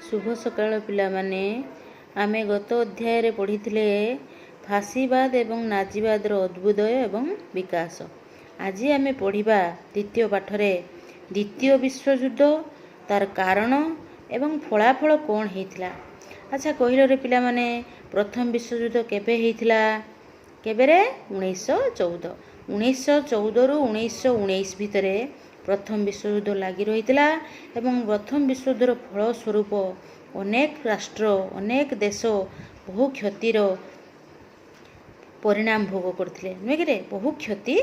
ଶୁଭ ସକାଳ ପିଲାମାନେ। ଆମେ ଗତ ଅଧ୍ୟାୟରେ ପଢ଼ିଥିଲେ ଫାସିବାଦ ଏବଂ ନାଜିବାଦର ଅଦ୍ଭୁଦୟ ଏବଂ ବିକାଶ। ଆଜି ଆମେ ପଢ଼ିବା ଦ୍ୱିତୀୟ ପାଠରେ ଦ୍ୱିତୀୟ ବିଶ୍ୱଯୁଦ୍ଧ, ତାର କାରଣ ଏବଂ ଫଳାଫଳ କ'ଣ ହେଇଥିଲା। ଆଚ୍ଛା କହିଲରେ ପିଲାମାନେ, ପ୍ରଥମ ବିଶ୍ୱଯୁଦ୍ଧ କେବେ ହେଇଥିଲା? କେବେରେ? 1914। 1914ରୁ 1919 ଭିତରେ ପ୍ରଥମ ବିଶ୍ୱଯୁଦ୍ଧ ଲାଗି ରହିଥିଲା ଏବଂ ପ୍ରଥମ ବିଶ୍ୱଯୁଦ୍ଧର ଫଳସ୍ୱରୂପ ଅନେକ ରାଷ୍ଟ୍ର, ଅନେକ ଦେଶ ବହୁ କ୍ଷତିର ପରିଣାମ ଭୋଗ କରିଥିଲେ, ନୁହେଁ କିରେ? ବହୁ କ୍ଷତି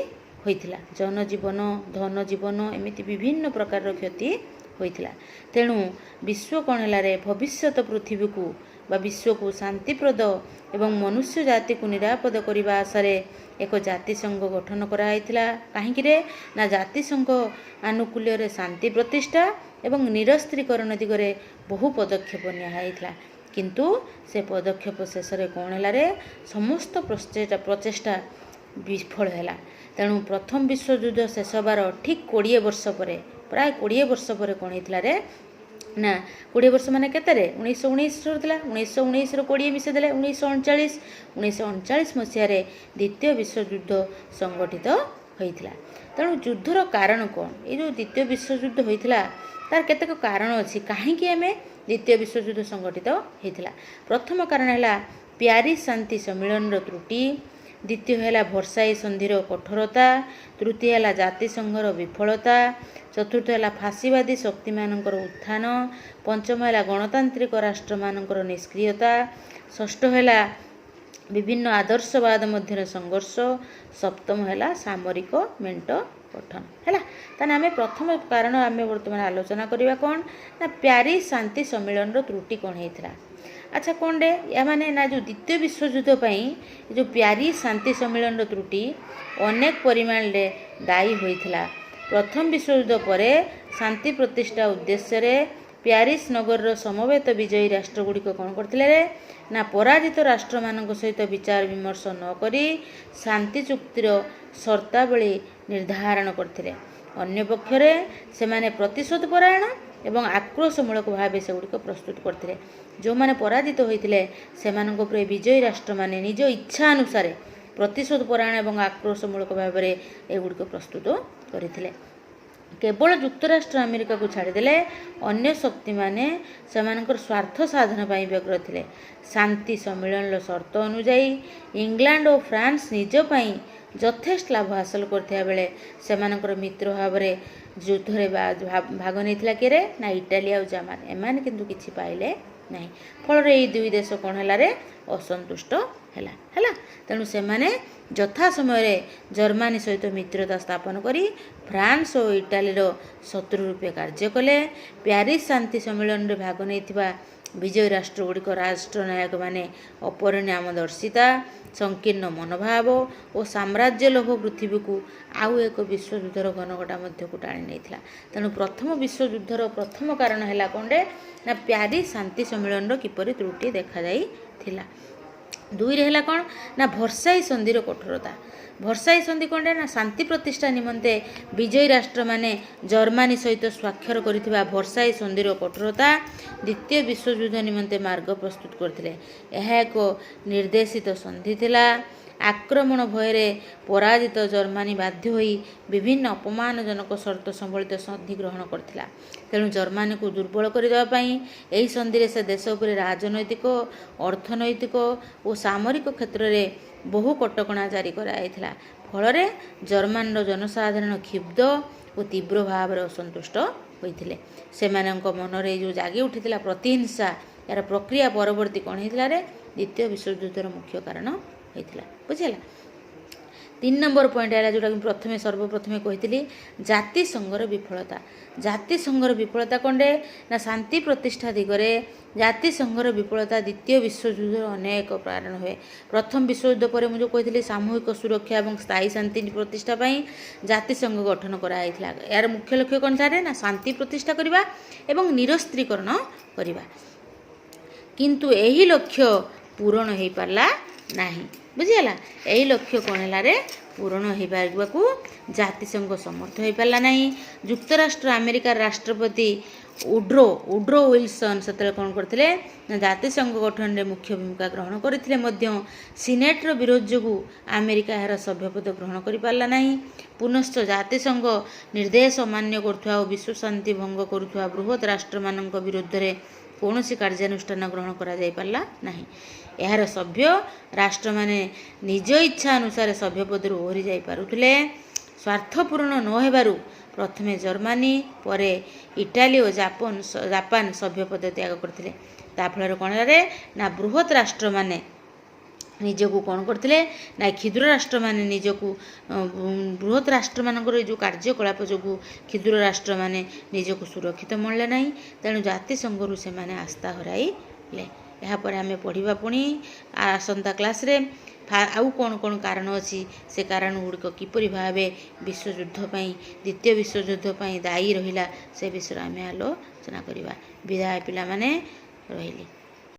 ହୋଇଥିଲା, ଜନଜୀବନ, ଧନ ଜୀବନ, ଏମିତି ବିଭିନ୍ନ ପ୍ରକାରର କ୍ଷତି ହୋଇଥିଲା। ତେଣୁ ବିଶ୍ୱ କ'ଣ ହେଲାରେ? ଭବିଷ୍ୟତ ପୃଥିବୀକୁ ବା ବିଶ୍ୱକୁ ଶାନ୍ତିପ୍ରଦ ଏବଂ ମନୁଷ୍ୟ ଜାତିକୁ ନିରାପଦ କରିବା ଆଶାରେ ଏକ ଜାତିସଂଘ ଗଠନ କରାଯାଇଥିଲା। କାହିଁକିରେ ନା ଜାତିସଂଘ ଆନୁକୂଲ୍ୟରେ ଶାନ୍ତି ପ୍ରତିଷ୍ଠା ଏବଂ ନିରସ୍ତ୍ରୀକରଣ ଦିଗରେ ବହୁ ପଦକ୍ଷେପ ନିଆଯାଇଥିଲା। କିନ୍ତୁ ସେ ପଦକ୍ଷେପ ଶେଷରେ କ'ଣ ହେଲାରେ? ସମସ୍ତ ପ୍ରଚେଷ୍ଟା ବିଫଳ ହେଲା। ତେଣୁ ପ୍ରଥମ ବିଶ୍ୱଯୁଦ୍ଧ ଶେଷ ହେବାର ଠିକ୍ 20 ବର୍ଷ ପରେ, ପ୍ରାୟ 20 ବର୍ଷ ପରେ କ'ଣ ହେଇଥିଲା ରେ ନା, 20 ବର୍ଷ ମାନେ କେତେରେ? 1919 ଥିଲା, 1919ରୁ 20 ମିଶାଇ ଦେଲେ 1939। 1939 ମସିହାରେ ଦ୍ୱିତୀୟ ବିଶ୍ୱଯୁଦ୍ଧ ସଂଗଠିତ ହୋଇଥିଲା। ତେଣୁ ଯୁଦ୍ଧର କାରଣ କ'ଣ? ଏଇ ଯେଉଁ ଦ୍ୱିତୀୟ ବିଶ୍ୱଯୁଦ୍ଧ ହୋଇଥିଲା, ତାର କେତେକ କାରଣ ଅଛି, କାହିଁକି ଆମେ ଦ୍ୱିତୀୟ ବିଶ୍ୱଯୁଦ୍ଧ ସଂଗଠିତ ହେଇଥିଲା। ପ୍ରଥମ କାରଣ ହେଲା ପ୍ୟାରିସ୍ ଶାନ୍ତି ସମ୍ମିଳନୀର ତ୍ରୁଟି। ଦ୍ୱିତୀୟ ହେଲା ଭର୍ସାଇ ସନ୍ଧିର କଠୋରତା। ତୃତୀୟ ହେଲା ଜାତିସଂଘର ବିଫଳତା। ଚତୁର୍ଥ ହେଲା ଫାସିବାଦୀ ଶକ୍ତିମାନଙ୍କର ଉତ୍ଥାନ। ପଞ୍ଚମ ହେଲା ଗଣତାନ୍ତ୍ରିକ ରାଷ୍ଟ୍ରମାନଙ୍କର ନିଷ୍କ୍ରିୟତା। ଷଷ୍ଠ ହେଲା ବିଭିନ୍ନ ଆଦର୍ଶବାଦ ମଧ୍ୟରେ ସଂଘର୍ଷ। ସପ୍ତମ ହେଲା ସାମରିକ ମେଣ୍ଟ ଗଠନ ହେଲା। ତାହେଲେ ଆମେ ପ୍ରଥମ କାରଣ ଆମେ ବର୍ତ୍ତମାନ ଆଲୋଚନା କରିବା କ'ଣ ନା ପ୍ୟାରିସ୍ ଶାନ୍ତି ସମ୍ମିଳନୀର ତ୍ରୁଟି କ'ଣ ହେଇଥିଲା। ଆଚ୍ଛା, କ'ଣରେ ମାନେ ନା ଯେଉଁ ଦ୍ୱିତୀୟ ବିଶ୍ୱଯୁଦ୍ଧ ପାଇଁ ଏ ଯେଉଁ ପ୍ୟାରିସ୍ ଶାନ୍ତି ସମ୍ମିଳନୀର ତ୍ରୁଟି ଅନେକ ପରିମାଣରେ ଦାୟୀ ହୋଇଥିଲା। ପ୍ରଥମ ବିଶ୍ୱଯୁଦ୍ଧ ପରେ ଶାନ୍ତି ପ୍ରତିଷ୍ଠା ଉଦ୍ଦେଶ୍ୟରେ ପ୍ୟାରିସ୍ ନଗରର ସମବେତ ବିଜୟୀ ରାଷ୍ଟ୍ରଗୁଡ଼ିକ କ'ଣ କରିଥିଲେ ରେ ନା ପରାଜିତ ରାଷ୍ଟ୍ରମାନଙ୍କ ସହିତ ବିଚାର ବିମର୍ଶ ନ କରି ଶାନ୍ତି ଚୁକ୍ତିର ସର୍ତ୍ତାବଳୀ ନିର୍ଦ୍ଧାରଣ କରିଥିଲେ। ଅନ୍ୟପକ୍ଷରେ ସେମାନେ ପ୍ରତିଶୋଧ ପରାୟଣ ଏବଂ ଆକ୍ରୋଶମୂଳକ ଭାବେ ସେଗୁଡ଼ିକ ପ୍ରସ୍ତୁତ କରିଥିଲେ। ଯେଉଁମାନେ ପରାଜିତ ହୋଇଥିଲେ, ସେମାନଙ୍କ ଉପରେ ବିଜୟୀ ରାଷ୍ଟ୍ରମାନେ ନିଜ ଇଚ୍ଛା ଅନୁସାରେ ପ୍ରତିଶୋଧ ପରାୟଣ ଏବଂ ଆକ୍ରୋଶମୂଳକ ଭାବରେ ଏଗୁଡ଼ିକ ପ୍ରସ୍ତୁତ କରିଥିଲେ। କେବଳ ଯୁକ୍ତରାଷ୍ଟ୍ର ଆମେରିକାକୁ ଛାଡ଼ିଦେଲେ ଅନ୍ୟ ଶକ୍ତିମାନେ ସେମାନଙ୍କର ସ୍ୱାର୍ଥ ସାଧନ ପାଇଁ ବ୍ୟଗ୍ର ଥିଲେ। ଶାନ୍ତି ସମ୍ମିଳନୀର ସର୍ତ୍ତ ଅନୁଯାୟୀ ଇଂଲଣ୍ଡ ଓ ଫ୍ରାନ୍ସ ନିଜ ପାଇଁ ଯଥେଷ୍ଟ ଲାଭ ହାସଲ କରିଥିବା ବେଳେ ସେମାନଙ୍କର ମିତ୍ର ଭାବରେ ଯୁଦ୍ଧରେ ଭାଗ ନେଇଥିଲା କିଏରେ ନା ଇଟାଲୀ ଆଉ ଜାର୍ମାନ। ଏମାନେ କିନ୍ତୁ କିଛି ପାଇଲେ ନାହିଁ। ଫଳରେ ଏଇ ଦୁଇ ଦେଶ କ'ଣ ହେଲାରେ? ଅସନ୍ତୁଷ୍ଟ ହେଲା। ତେଣୁ ସେମାନେ ଯଥା ସମୟରେ ଜର୍ମାନୀ ସହିତ ମିତ୍ରତା ସ୍ଥାପନ କରି ଫ୍ରାନ୍ସ ଓ ଇଟାଲୀର ଶତ୍ରୁ ରୂପେ କାର୍ଯ୍ୟ କଲେ। ପ୍ୟାରିସ୍ ଶାନ୍ତି ସମ୍ମିଳନୀରେ ଭାଗ ନେଇଥିବା ବିଜୟୀ ରାଷ୍ଟ୍ରଗୁଡ଼ିକ ରାଷ୍ଟ୍ରନାୟକମାନେ ଅପରିଣାମଦର୍ଶିତା, ସଂକୀର୍ଣ୍ଣ ମନୋଭାବ ଓ ସାମ୍ରାଜ୍ୟ ଲୋଭ ପୃଥିବୀକୁ ଆଉ ଏକ ବିଶ୍ୱଯୁଦ୍ଧର ଘନଘଟା ମଧ୍ୟକୁ ଟାଣି ନେଇଥିଲା। ତେଣୁ ପ୍ରଥମ ବିଶ୍ୱଯୁଦ୍ଧର ପ୍ରଥମ କାରଣ ହେଲା କ'ଣରେ ନା ପ୍ୟାରିସ୍ ଶାନ୍ତି ସମ୍ମିଳନୀର କିପରି ତ୍ରୁଟି ଦେଖାଯାଇଥିଲା। ଦୁଇରେ ହେଲା କ'ଣ ନା ଭର୍ସାଇ ସନ୍ଧିର କଠୋରତା। ଭର୍ସାଇ ସନ୍ଧି କ'ଣଟା ନା ଶାନ୍ତି ପ୍ରତିଷ୍ଠା ନିମନ୍ତେ ବିଜୟୀ ରାଷ୍ଟ୍ରମାନେ ଜର୍ମାନୀ ସହିତ ସ୍ୱାକ୍ଷର କରିଥିବା ଭର୍ସାଇ ସନ୍ଧିର କଠୋରତା ଦ୍ୱିତୀୟ ବିଶ୍ୱଯୁଦ୍ଧ ନିମନ୍ତେ ମାର୍ଗ ପ୍ରସ୍ତୁତ କରିଥିଲେ। ଏହା ଏକ ନିର୍ଦ୍ଦେଶିତ ସନ୍ଧି ଥିଲା। ଆକ୍ରମଣ ଭୟରେ ପରାଜିତ ଜର୍ମାନୀ ବାଧ୍ୟ ହୋଇ ବିଭିନ୍ନ ଅପମାନଜନକ ସର୍ତ୍ତ ସମ୍ବଳିତ ସନ୍ଧି ଗ୍ରହଣ କରିଥିଲା। ତେଣୁ ଜର୍ମାନୀକୁ ଦୁର୍ବଳ କରିଦେବା ପାଇଁ ଏହି ସନ୍ଧିରେ ସେ ଦେଶ ଉପରେ ରାଜନୈତିକ, ଅର୍ଥନୈତିକ ଓ ସାମରିକ କ୍ଷେତ୍ରରେ ବହୁ କଟକଣା ଜାରି କରାଯାଇଥିଲା। ଫଳରେ ଜର୍ମାନୀର ଜନସାଧାରଣ କ୍ଷୁବ୍ଧ ଓ ତୀବ୍ର ଭାବରେ ଅସନ୍ତୁଷ୍ଟ ହୋଇଥିଲେ। ସେମାନଙ୍କ ମନରେ ଏଇ ଯେଉଁ ଜାଗି ଉଠିଥିଲା ପ୍ରତିହିଂସା, ଏହାର ପ୍ରକ୍ରିୟା ପରବର୍ତ୍ତୀ କ'ଣ ହେଇଥିଲା ରେ? ଦ୍ୱିତୀୟ ବିଶ୍ୱଯୁଦ୍ଧର ମୁଖ୍ୟ କାରଣ ହୋଇଥିଲା। ବୁଝିହେଲା? ତିନି ନମ୍ବର ପଏଣ୍ଟ ହେଲା ଯେଉଁଟାକି ମୁଁ ସର୍ବପ୍ରଥମେ କହିଥିଲି, ଜାତିସଂଘର ବିଫଳତା। ଜାତିସଂଘର ବିଫଳତା କ'ଣରେ ନା ଶାନ୍ତି ପ୍ରତିଷ୍ଠା ଦିଗରେ ଜାତିସଂଘର ବିଫଳତା ଦ୍ୱିତୀୟ ବିଶ୍ୱଯୁଦ୍ଧର ଅନେକ କାରଣ ହୁଏ। ପ୍ରଥମ ବିଶ୍ୱଯୁଦ୍ଧ ପରେ ମୁଁ ଯେଉଁ କହିଥିଲି, ସାମୂହିକ ସୁରକ୍ଷା ଏବଂ ସ୍ଥାୟୀ ଶାନ୍ତି ପ୍ରତିଷ୍ଠା ପାଇଁ ଜାତିସଂଘ ଗଠନ କରାଯାଇଥିଲା। ଏହାର ମୁଖ୍ୟ ଲକ୍ଷ୍ୟ କ'ଣ ଥିଲା ନା ଶାନ୍ତି ପ୍ରତିଷ୍ଠା କରିବା ଏବଂ ନିରସ୍ତ୍ରୀକରଣ କରିବା। କିନ୍ତୁ ଏହି ଲକ୍ଷ୍ୟ ପୂରଣ ହେଇପାରିଲା ନାହିଁ। ବୁଝିହେଲା? ଏହି ଲକ୍ଷ୍ୟ କ'ଣ ହେଲା ରେ? ପୂରଣ ହେଇପାରିବାକୁ ଜାତିସଂଘ ସମର୍ଥ ହୋଇପାରିଲା ନାହିଁ। ଯୁକ୍ତରାଷ୍ଟ୍ର ଆମେରିକାର ରାଷ୍ଟ୍ରପତି ଉଡ୍ରୋ ୱିଲସନ୍ ସେତେବେଳେ କ'ଣ କରିଥିଲେ ନା, ଜାତିସଂଘ ଗଠନରେ ମୁଖ୍ୟ ଭୂମିକା ଗ୍ରହଣ କରିଥିଲେ ମଧ୍ୟ ସିନେଟ୍ର ବିରୋଧ ଯୋଗୁଁ ଆମେରିକା ଏହାର ସଭ୍ୟପଦ ଗ୍ରହଣ କରିପାରିଲା ନାହିଁ। ପୁନଶ୍ଚ ଜାତିସଂଘ ନିର୍ଦ୍ଦେଶ ଅମାନ୍ୟ କରୁଥିବା ଓ ବିଶ୍ୱ ଶାନ୍ତି ଭଙ୍ଗ କରୁଥିବା ବୃହତ୍ ରାଷ୍ଟ୍ରମାନଙ୍କ ବିରୁଦ୍ଧରେ କୌଣସି କାର୍ଯ୍ୟାନୁଷ୍ଠାନ ଗ୍ରହଣ କରାଯାଇପାରିଲା ନାହିଁ। ଏହାର ସଭ୍ୟ ରାଷ୍ଟ୍ରମାନେ ନିଜ ଇଚ୍ଛା ଅନୁସାରେ ସଭ୍ୟପଦରୁ ଓହରି ଯାଇପାରୁଥିଲେ। ସ୍ୱାର୍ଥ ପୂରଣ ନ ହେବାରୁ ପ୍ରଥମେ ଜର୍ମାନୀ, ପରେ ଇଟାଲୀ ଓ ଜାପାନ ସଭ୍ୟପଦ ତ୍ୟାଗ କରିଥିଲେ। ତା ଫଳରେ କ'ଣ ହେଲା ନା, ବୃହତ୍ ରାଷ୍ଟ୍ରମାନେ ନିଜକୁ କ'ଣ କରିଥିଲେ ନା, କ୍ଷୁଦ୍ର ରାଷ୍ଟ୍ରମାନେ ନିଜକୁ, ବୃହତ୍ ରାଷ୍ଟ୍ରମାନଙ୍କର ଏ ଯେଉଁ କାର୍ଯ୍ୟକଳାପ ଯୋଗୁଁ କ୍ଷୁଦ୍ର ରାଷ୍ଟ୍ରମାନେ ନିଜକୁ ସୁରକ୍ଷିତ ମଣିଲେ ନାହିଁ। ତେଣୁ ଜାତିସଂଘରୁ ସେମାନେ ଆସ୍ଥା ହରାଇଲେ। ଏହାପରେ ଆମେ ପଢ଼ିବା ପୁଣି ଆସନ୍ତା କ୍ଲାସ୍ରେ ଆଉ କ'ଣ କ'ଣ କାରଣ ଅଛି, ସେ କାରଣ ଗୁଡ଼ିକ କିପରି ଭାବେ ବିଶ୍ୱଯୁଦ୍ଧ ପାଇଁ, ଦ୍ୱିତୀୟ ବିଶ୍ୱଯୁଦ୍ଧ ପାଇଁ ଦାୟୀ ରହିଲା, ସେ ବିଷୟରେ ଆମେ ଆଲୋଚନା କରିବା। ବିଦାୟ ପିଲାମାନେ, ରହିଲି।